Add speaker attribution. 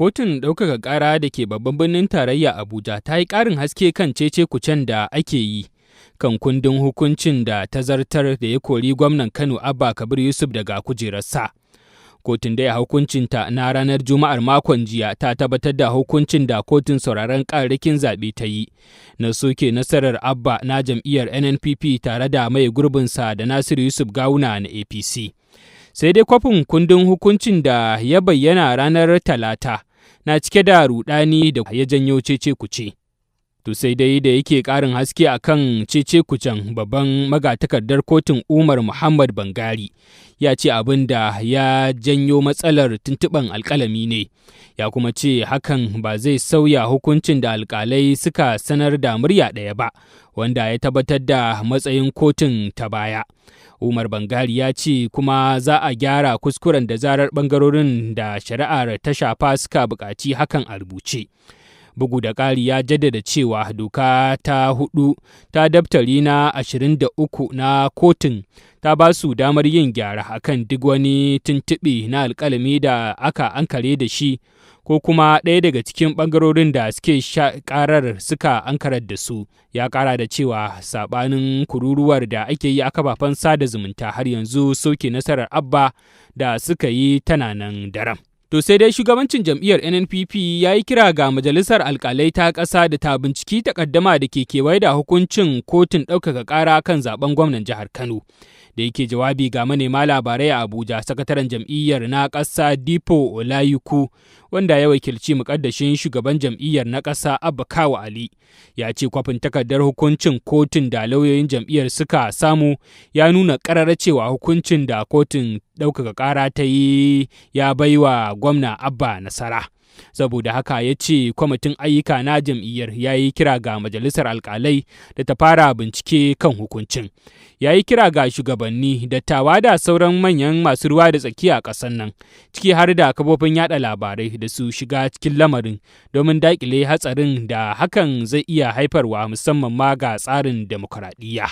Speaker 1: Kotun ɗaukaka ƙara da ke babban birnin tarayya Abuja ta yi ƙarin haske kan cece-kucen da ake yi kan kundin hukuncin da ta zartar da ya kori gwamnan Kano Abba Kabir Yusuf daga kujerarsa. Kotun dai a hukuncinta na ranar Juma'ar makon jiya ta tabbatar da hukuncin da kotun sauraron ƙararrakin zaɓe ta yi na soke nasarar Abba na jam'iyyar NNPP tare da mai gurbinsa da Nasiru Yusuf Gawuna na APC. Sai dai kwafin kundin hukuncin da ya bayyana ranar Talata na cike da rudani da ya janyo cece kuce. To sai dai da yake ƙarin haske a kan cece kucen, babban magatakardar kotun Umar Muhammad Bangari ya ce abin da ya janyo matsalar tuntuɓen alƙalami ne, ya kuma ce hakan ba zai sauya hukuncin da alƙalai suka sanar da murya ɗaya ba, wanda ya tabbatar da matsayin kotun ta baya. Umar Bangari ya ce kuma za a gyara kuskuren da zarar ɓangarorin da shari'ar ta shafa suka buƙaci hakan a rubuce. Bugu da ƙari, ya jaddada cewa doka ta 4 ta daftari na 23 na kotun ta ba su damar yin gyara akan duk wani tuntuɓe na alƙalami da aka ankare da shi ko kuma ɗaya daga cikin ɓangarorin da suke ƙarar suka ankarar da su. Ya ƙara da cewa saɓanin kururuwar da ake yi a kafafen sada zumunta, har yanzu soke nasarar Abba da suka yi tana nan daram. To sai dai shugabancin jam'iyyar NNPP ya yi kira ga Majalisar Alkalai ta ƙasa da ta binciki takaddama da ke kewaye da hukuncin kotun ɗaukaka ƙara kan zaben gwamnan jihar Kano. Da yake jawabi ga manema labarai a Abuja, sakataren jam'iyyar na ƙasa Dipo Olayuku, wanda ya wakilci muƙaddashin shugaban jam'iyyar na ƙasa Abba Kawu Ali, ya ce kwafin takardar hukuncin kotun da lauyoyin jam'iyyar suka samu ya nuna ƙarara cewa hukuncin da kotun ɗaukaka ƙara ta yi ya baiwa gwamna Abba nasara. Saboda haka, ya ce kwamitin ayyuka na jam'iyyar ya yi kira ga majalisar alkalai da ta fara bincike kan hukuncin. Ya yi kira ga shugabanni, dattawa da sauran manyan masu ruwa da tsaki a ƙasar nan, ciki har da kafofin yada labarai, da su shiga cikin lamarin domin daƙile hatsarin da hakan zai iya haifarwa, musamman ma ga tsarin demokuraɗiyya.